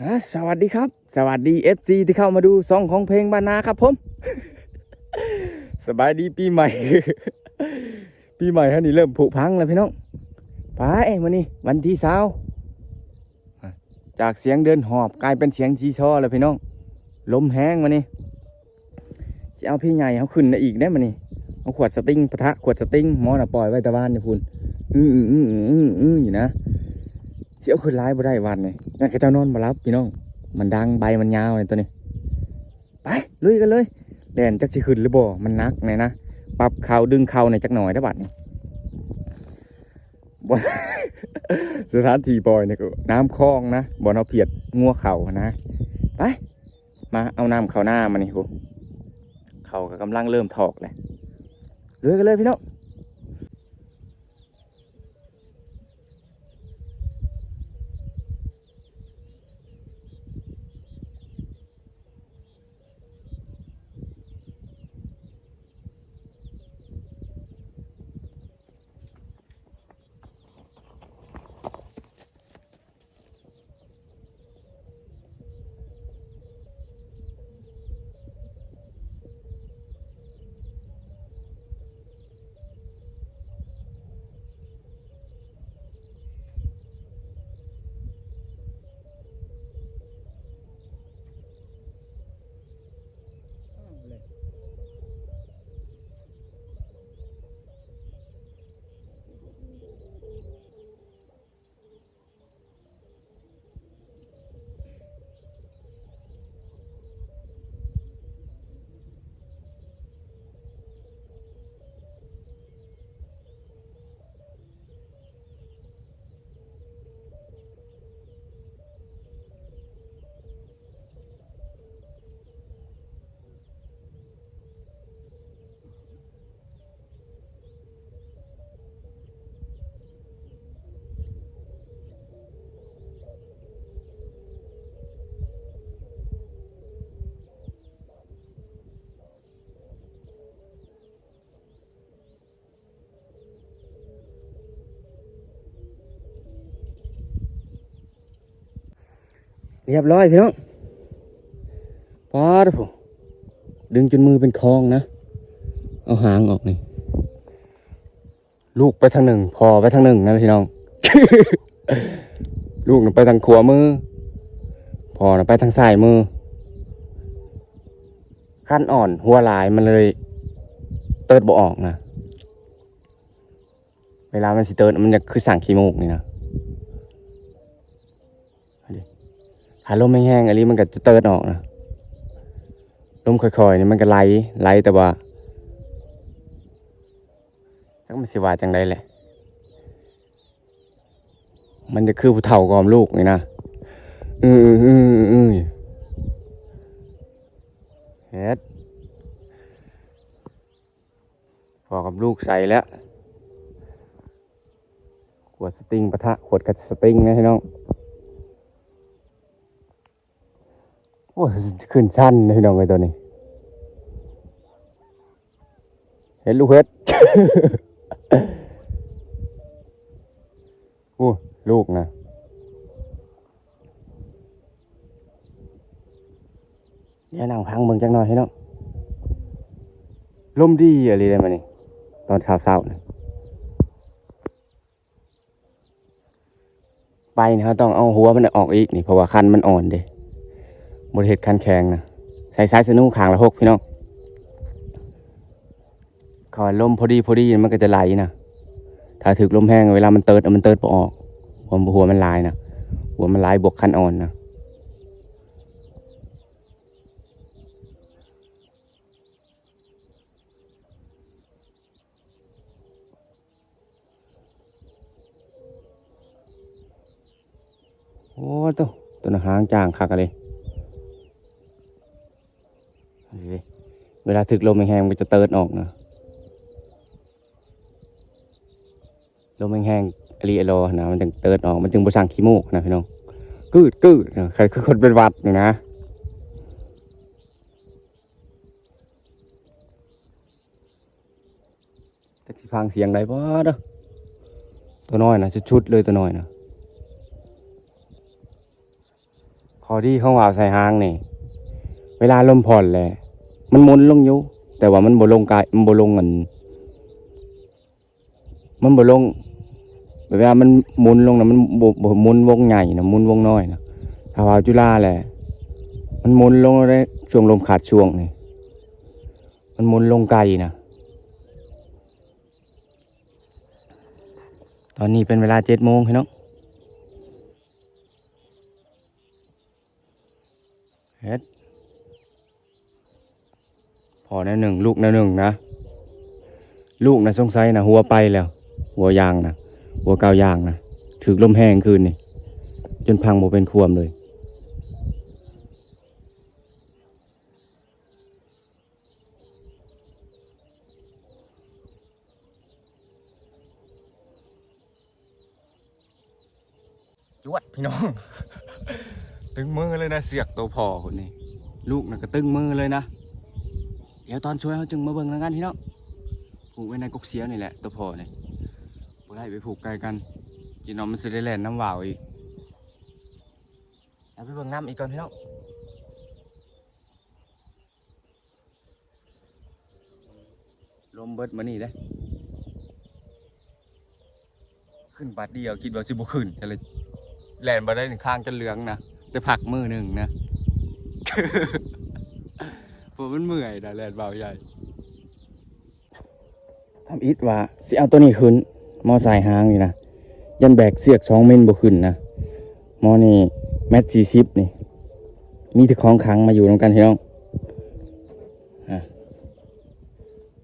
ອ່າ ສະຫວັດດີຄັບ ສະຫວັດດີ ເອັຟຊີ ທີ່ເຂົ້າມາດູຊ່ອງຂອງເພງບ້ານນາຄັບຜົມ. ສະບາຍດີປີໃໝ່ ປີໃໝ່ເຮົານີ້ເລີ່ມຜຸພັງແລ້ວພີ່ນ້ອງ. ໄປ ມື້ນີ້ວັນທີຊາວ ຈາກສຽງເດືອນຫອບກາຍເປັນສຽງຊີຊໍແລ້ວພີ່ນ້ອງ. ລົມແຮງມື້ນີ້. ຊິເອົາພີໃຫຍ່ເຮົາຂຶ້ນໄດ້ອີກເດ້ມື້ນີ້. ເອົາຂວດສະຕິງປະທະຂວດສະຕິງ. ໝໍນະປ່ອຍໄວ້ແຕ່ວານນີ້ພຸ້ນ ອືໆໆໆຢູ່ນະ. ຊິເອົາຂຶ້ນຫຼາຍບໍ່ໄດ້ວານນີ້. ຍາດເຂົາເຈົ້ານອນບໍ່ຫຼັບພີ່ນ້ອງ. ມັນດັງ ໃບມັນຍາວນີ້ໂຕນີ້. ໄປ ລຸຍກັນເລີຍ. ແລ່ນຈັກຊິຂຶ້ນຫຼືບໍ່ ມັນໜັກແນ່ນະ. ປັບເຂົ່າດຶງເຂົ່າແນ່ຈັກໜ້ອຍເດີ້ບາດນີ້. ບ່ອນ ສະຖານທີ່ປ່ອຍນີ້ກໍນ້ຳຄອງນະ ບ່ອນເຮົາພຽດງົວເຂົ້າຫັ້ນນະ. ໄປ ມາເອົານ້ຳເຂົ້ານາມານີ້ພຸ້ນ. ເຂົ້າກໍກຳລັງເລີ່ມຖອກແຫຼະ. ລຸຍກັນເລີຍພີ່ນ້ອງ. ຮຽບຮ້ອຍພີ່ນ້ອງ. ປາດໂທ້ ດຶງຈົນມືເປັນຂອງນະ. ເອົາຫາງອອກນີ້. ລູກໄປທາງໜຶ່ງ ພໍ່ໄປທາງໜຶ່ງນະພີ່ນ້ອງ. ລູກນະໄປທາງຂວາມື ພໍ່ນະໄປທາງຊ້າຍມື. ຄັນອ່ອນຫົວຫຼາຍມັນເລີຍເຕີດບໍ່ອອກນະ. ເວລາມັນຊິເຕີດ ມັນຈະຄືສັງຂີ້ມູກນີ້ນະ. ຖ້າລົມແຮງໆອີ່ຫຼີ ມັນກໍຈະເຕີດອອກນະ. ລົມຄ່ອຍໆນີ້ມັນກໍໄຫຼ ໄຫຼ ແຕ່ວ່າ ຈັກມັນຊິວ່າຈັ່ງໃດແຫຼະ. ມັນຈະຄືຜູ້ເຖົ້າກອມລູກນີ້ນະ. ອືໆໆໆ ເຮັດ ພໍ່ກັບລູກໃສ່ແລ້ວ. ຂວດສະຕິງປະທະຂວດກັບສະຕິງນະພີ່ນ້ອງ. ໂອ້ຍ ຂຶ້ນຊັນນະພີ່ນ້ອງເອີຍ ໂຕນີ້. ເຮັດລູກເຮັດ. ໂອ້ ລູກນະ. ດຽວນັ່ງຟັງເບິ່ງຈັກໜ້ອຍເນາະ. ລົມດີອີ່ຫຼີເດ້ມື້ນີ້ ຕອນເຊົ້າໆນະ. ໄປນີ້ເຮົາຕ້ອງເອົາຫົວມັນອອກອີກນີ້ ເພາະວ່າຄັນມັນອ່ອນເດ້ ບໍ່ໄດ້ເຮັດຄັນແຂງນະ. ໃສ່ສາຍສະໜູຂ້າງລະຫົກພີ່ນ້ອງ. ເຂົາວ່າລົມພໍດີໆ ມັນກໍຈະໄຫຼນະ. ຖ້າຖືກລົມແຮງ ເວລາມັນເຕີດ ມັນເຕີດບໍ່ອອກ. ຫົວ ຫົວມັນຫຼາຍນະ ຫົວມັນຫຼາຍບວກຄັນອ່ອນນະ. ໂອ້ໂຕ ໂຕນັ້ນຫາງຈາງຄັກອີ່ຫຼີ. ເວລາຖືກລົມແຮງໆ ມັນຈະເຕີດອອກນະ. ລົມແຮງໆ ອີ່ຫຼີອີ່ຫຼໍນະ ມັນຈຶ່ງເຕີດອອກ ມັນຈຶ່ງບໍ່ສັງຂີ້ມູກນະພີ່ນ້ອງ. ກືດໆນະ ຄືຄົນເປັນຫວັດນີ້ນະ. ຈັກຊິຟັງສຽງໃດບໍ່ເດີ້. ໂຕນ້ອຍນະ ສຸດໆເລີຍ ໂຕນ້ອຍນະ. ຂ ຂໍ້ດີຂອງວ່າວສາຍຫາງນີ້ ເວລາລົມຜ່ອນແຫຼະ ມັນໝູນລົງຢູ່ ແຕ່ວ່າມັນບໍ່ລົງກາຍ ມັນບໍ່ລົງອັນ ມັນບໍ່ລົງ ແບບວ່າມັນໝູນລົງນະ ມັນບໍ່ ບໍ່ໝູນວົງໃຫຍ່ນະ ໝູນວົງນ້ອຍນະ. ຖ້າວ່າວຈຸລາແຫຼະ ມັນໝູນລົງໄດ້ ຊ່ວງລົມຂາດຊ່ວງນີ້ ມັນໝູນລົງໄກນະ. ຕອນນີ້ເປັນເວລາເຈັດໂມງພີ່ນ້ອງ. ເຮັດ ພໍ່ແນວໜຶ່ງ ລູກແນວໜຶ່ງນະ. ລູກນະສົງໄສນະຫົວໄປແລ້ວ ຫົວຢາງນະ ຫົວເກົ່າຢາງນະ ຖືກລົມແຮງຄືນນີ້ ຈົນພັງບໍ່ເປັນຄວາມເລີຍ. ຈວດພີ່ນ້ອງ ຕຶງມືເລີຍນະ ເຊືອກໂຕພໍ່ພຸ້ນນີ້ ລູກນະກໍຕຶງມືເລີຍນະ. ດຽວຕອນຊ່ວຍເຮົາຈຶ່ງມາເບິ່ງນຳກັນພີ່ນ້ອງ. ຜູກໄວ້ໃນກົກສຽວນີ້ແຫຼະໂຕພໍ່ນີ້ ບໍ່ໄດ້ໄປຜູກໄກກັນ ຈີນ້ອງມັນຊິໄດ້ແລ່ນນຳວ່າວອີກ. ເອົາໄປເບິ່ງນຳອີກກ່ອນພີ່ນ້ອງ. ລົມເບິດມື້ນີ້ເດ້ ຂຶ້ນບາດດຽວ ຄິດວ່າຊິບໍ່ຂຶ້ນ ແຕ່ລະແລ່ນບໍ່ໄດ້ນີ້ ຄາງຈົນເຫຼືອງນະ ໄດ້ພັກມື້ໜຶ່ງນະ ເພາະມັນເມື່ອຍນະ ແລ່ນບ່າວໃຫຍ່. ທຳອິດວ່າຊິເອົາໂຕນີ້ຂຶ້ນ ໝໍສາຍຫາງນີ້ນະ ຢ້ານແບກເຊືອກສອງເມັນບໍ່ຂຶ້ນນະ. ໝໍນີ້ແມັດສີ່ສິບນີ້ ມີແຕ່ຂອງຂັງມາຢູ່ນຳກັນພີ່ນ້ອງ. ອ່ະ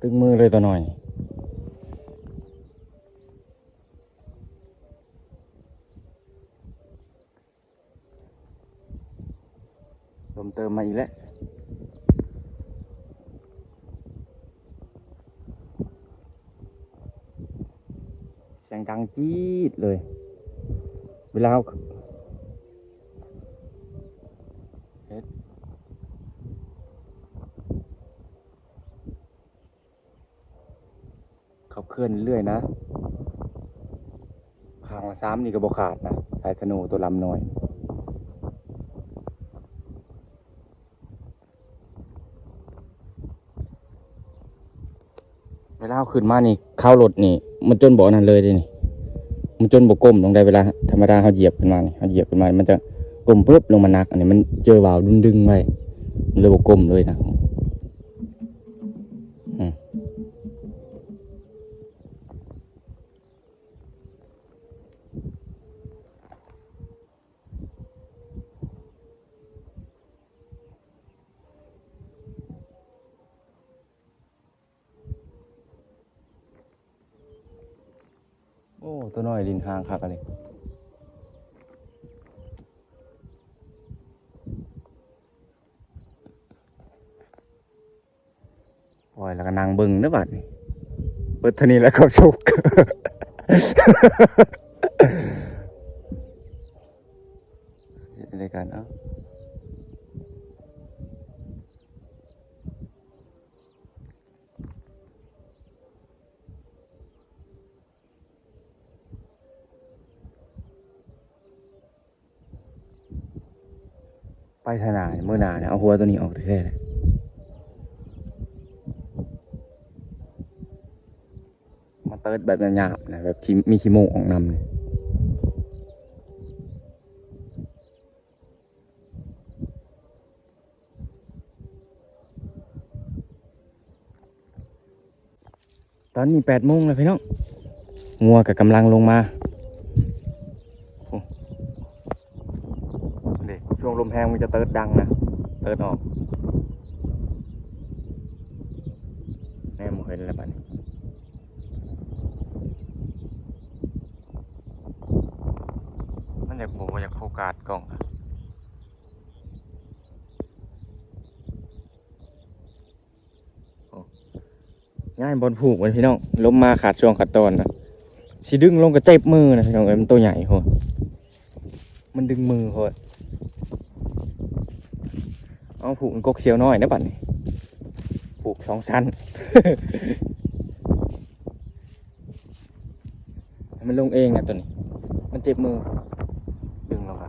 ຕຶງມືເລີຍຕົວນ້ອຍ. ລົມເຕີມມາອີກແລ້ວ ສຽງດັງຈີດເລີຍ ເວລາເຮົາ ເຮັດ ຂັບເຄື່ອນເລື້ອຍນະ ຂ້າງລະສາມນີ້ກໍບໍ່ຂາດນະ ສາຍທະນູຕົວລຳນ້ອຍ. ເວລາເຮົາຂຶ້ນມານີ້ ເຄົ້າລົດນີ້ ມັນຈົນບໍ່ອັນນັ້ນເລີຍເດ້ນີ້ ມັນຈົນບໍ່ກົ້ມລົງໄດ້. ເວລາທຳມະດາເຮົາຢຽບຂຶ້ນມານີ້ ເຮົາຢຽບຂຶ້ນມານີ້ ມັນຈະກົ້ມປຶບລົງມາໜັກ ອັນນີ້ມັນເຈີວາວດຶງໄວ້ ມັນເລີຍບໍ່ກົ້ມເລີຍນະ. ອືມ ໂອ້ ຕົວນ້ອຍຫຼິ້ນຫາງຄັກອີ່ຫຼີ. ປ່ອຍແລ້ວກໍນັ່ງເບິ່ງເດີ້ບາດນີ້ ເບິດເທົ່ານີ້ແຫຼະຄວາມສຸກ. ເຮັດໃດກັນ ເອົ້າ. ໄປທາງໜ້າ ມື້ໜ້າເນຍ ເອົາຫົວໂຕນີ້ອອກແທ້ໆ ມາເຕີດແບບຫຍາບໆນະ ແບບທີ່ມີຂີ້ມູກອອກນຳນີ້. ຕອນນີ້ແປດໂມງແລ້ວພີ່ນ້ອງ ງົວກໍກຳລັງລົງມາ. ໂອ້ ນີ້ ຊ່ວງລົມແຮງມັນຈະເຕີດດັງນະ ເຕີດອອກ ແນມບໍ່ເຫັນແລ້ວບາດນີ້ ມັນຢາກ ບໍ່ ບໍ່ຢາກໂຟກັສກ້ອງ. ໂອ້ ຍ້າຍບ່ອນຜູກມັນພີ່ນ້ອງ ລົມມາຂາດຊ່ວງຂາດຕອນນະ ຊິດຶງລົງກໍເຈັບມືນະພີ່ນ້ອງເອີຍ ມັນໂຕໃຫຍ່ໂພດ ມັນດຶງມືໂພດ. ເອົາຜູກກົກສຽວນ້ອຍນະບັດນີ້ ຜູກສອງຊັ້ນ. ໃຫ້ມັນລົງເອງນະຕົວນີ້ ມັນເຈັບມື ດຶງລົງລະ.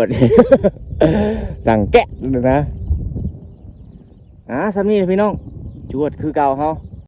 ບັດນີ້ ສັ່ງແກະນະ. ອ່າ ສ່ຳນີ້ແຫຼະພີ່ນ້ອງ ຈວດຄືເກົ່າເຮົາ.